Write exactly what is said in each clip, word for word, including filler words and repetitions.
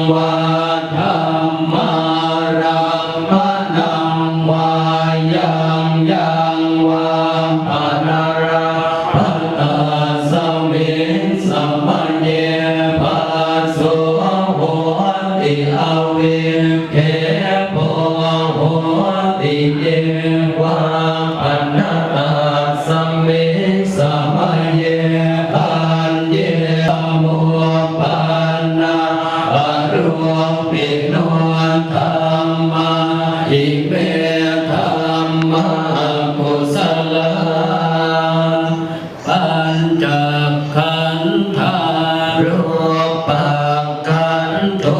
vā dhammārammaṇaṃ vā yaṃ yaṃ vā anarādhapatā, tasmiṃ samaye phasso hoti avikkhepo hoti, ye vā pana tasmiṃ samaye aññe samuppannā arūpino dhammā, ime dhammā kusalā. Pañcakkhandhā: rūpakkhandho,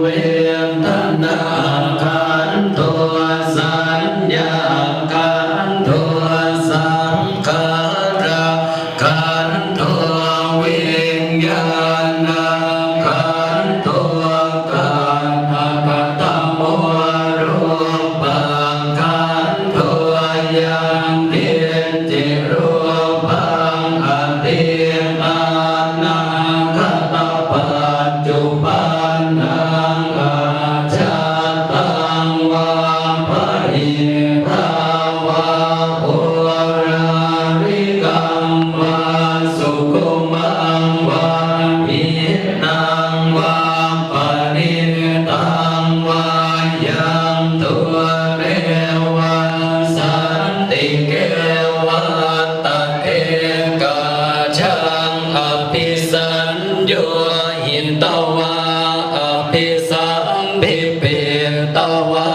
vedanākkhandho, saññākkhandho, saṅkhārakkhandho, viññāṇakkhandho. Katamo rūpakkhandho? Yaṅkiñci rūpaṃ atītānāgatapaccuppannaṃ ajjhattaṃ vā bahiddhā vā oḷārikaṃ vā sukhumaṃ vā hīnaṃ vā paṇītaṃ vā yaṃ dūre vā santike vā, tadekajjhaṃ abhisaññūhitvā abhisampiṭṭhitvā,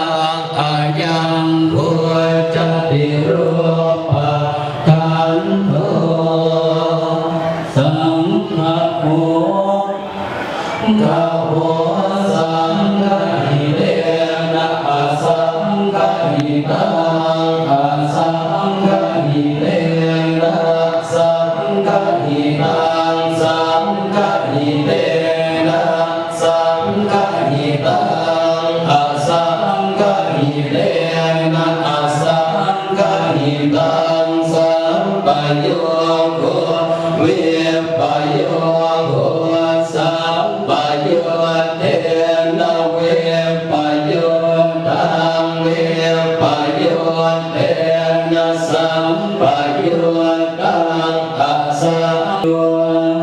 ayaṃ vuccati rūpakkhandho. Saṅgaho saṅgahitena asaṅgahitaṃ, asaṅgahitena saṅgahitaṃ, saṅgahitena saṅgahitaṃ, asaṅgahitena asaṅgahitaṃ, sampayogo vippayogo, sampayuttena vippayuttaṃ, vippayuttena sampayuttaṃ, asaṃ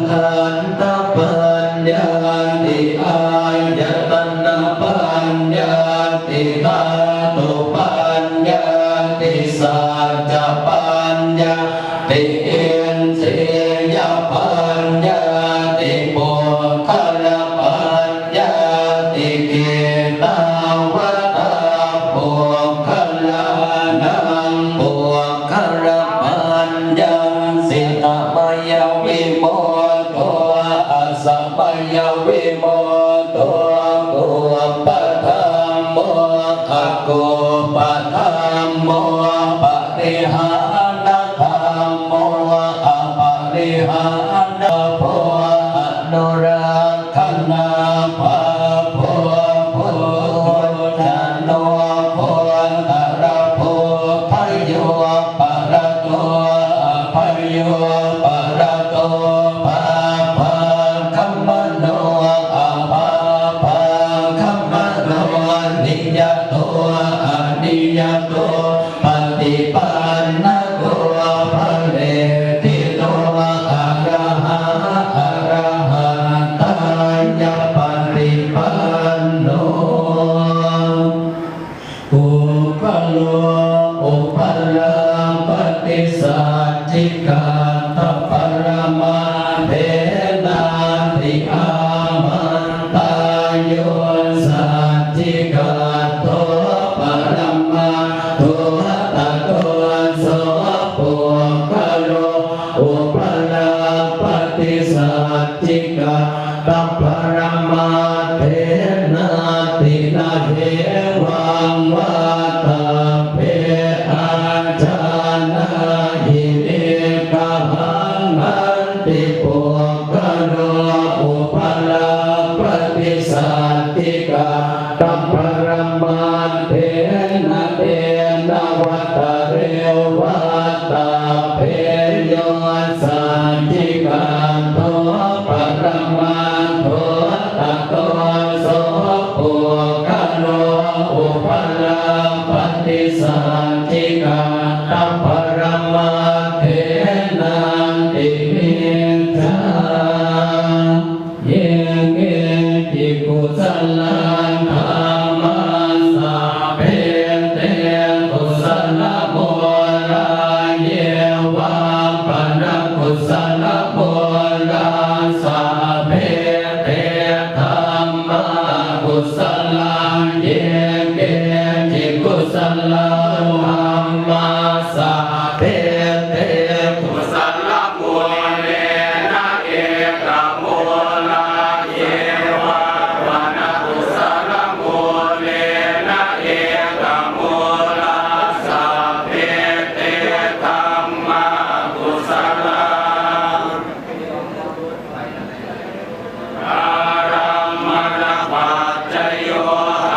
khandhapaññatti, āyatanapaññatti, dhātupaññatti, saccapaññatti, indriyapaññatti, puggalapaññatti. Kittāvatā puggalānaṃ puggalapa ññassi? Samayavimutto asamayavimutto, kuppadhammo akuppadhammo, parihānadhammo aparihānadhammo, anura kkhanābhabbo bhojano gotrabhū, bhayūparato abhayūparato, bhabbāgamano abhabbāgamano, niyato aniyato, paṭipannako phaleṭṭhito, arahā arahattāya paṭipanno. Puggalo upalabbhati saccikaṭṭhaparamaṭṭhenāti? Āmantā. Yo saccikaṭṭho paramaṭṭho, tato so puggalo upalabbhati saccikaṭṭhaparamaṭṭhenāti? Na hevaṃ vattabbe. Ājānāhi niggahaṃ. Hanti puggalo upalabbhati saccikaṭṭhaparamaṭṭhena, tena vattabbe vattabbe. Yo saccikaṭṭho paramaṭṭho, tato so puggalo upalabbhati saccikaṭṭhaparamatthenāti micchā. Ye keci kusalā dhammā sabbe te kusalamūlā, ye vā pana kusalamūlā, sabbe te dhammā kusalā. Ye keci kusalā dhammā sabbe te kusalamūlena ekamūlā, ye vā pana kusalamūlena ekamūlā, sabbe te dhammā kusalā. Ārammaṇapaccayo,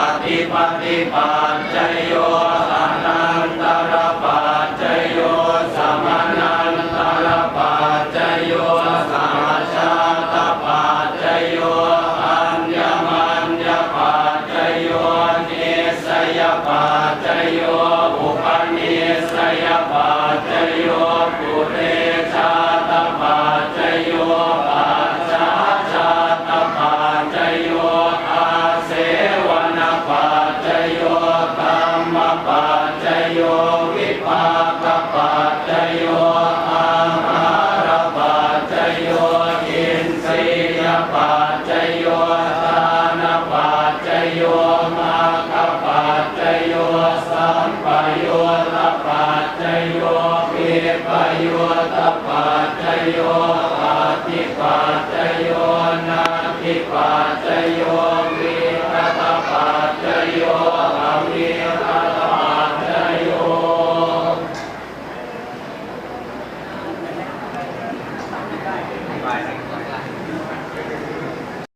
adhipatipaccayo, anantarapaccayo, samanantarapaccayo, sahajātapaccayo, aññamaññapaccayo, nissayapaccayo, upanissayapaccayo, purejātapaccayo, pacchājātapaccayo, āsevanapaccayo, kammapaccayo, vipākapaccayo, āhārapaccayo, indriyapaccayo, jhānapaccayo, maggapaccayo, sampayuttapaccayo, vippayuttapaccayo, atthipaccayo, natthipaccayo, vigatapaccayo, avigatapaccayo.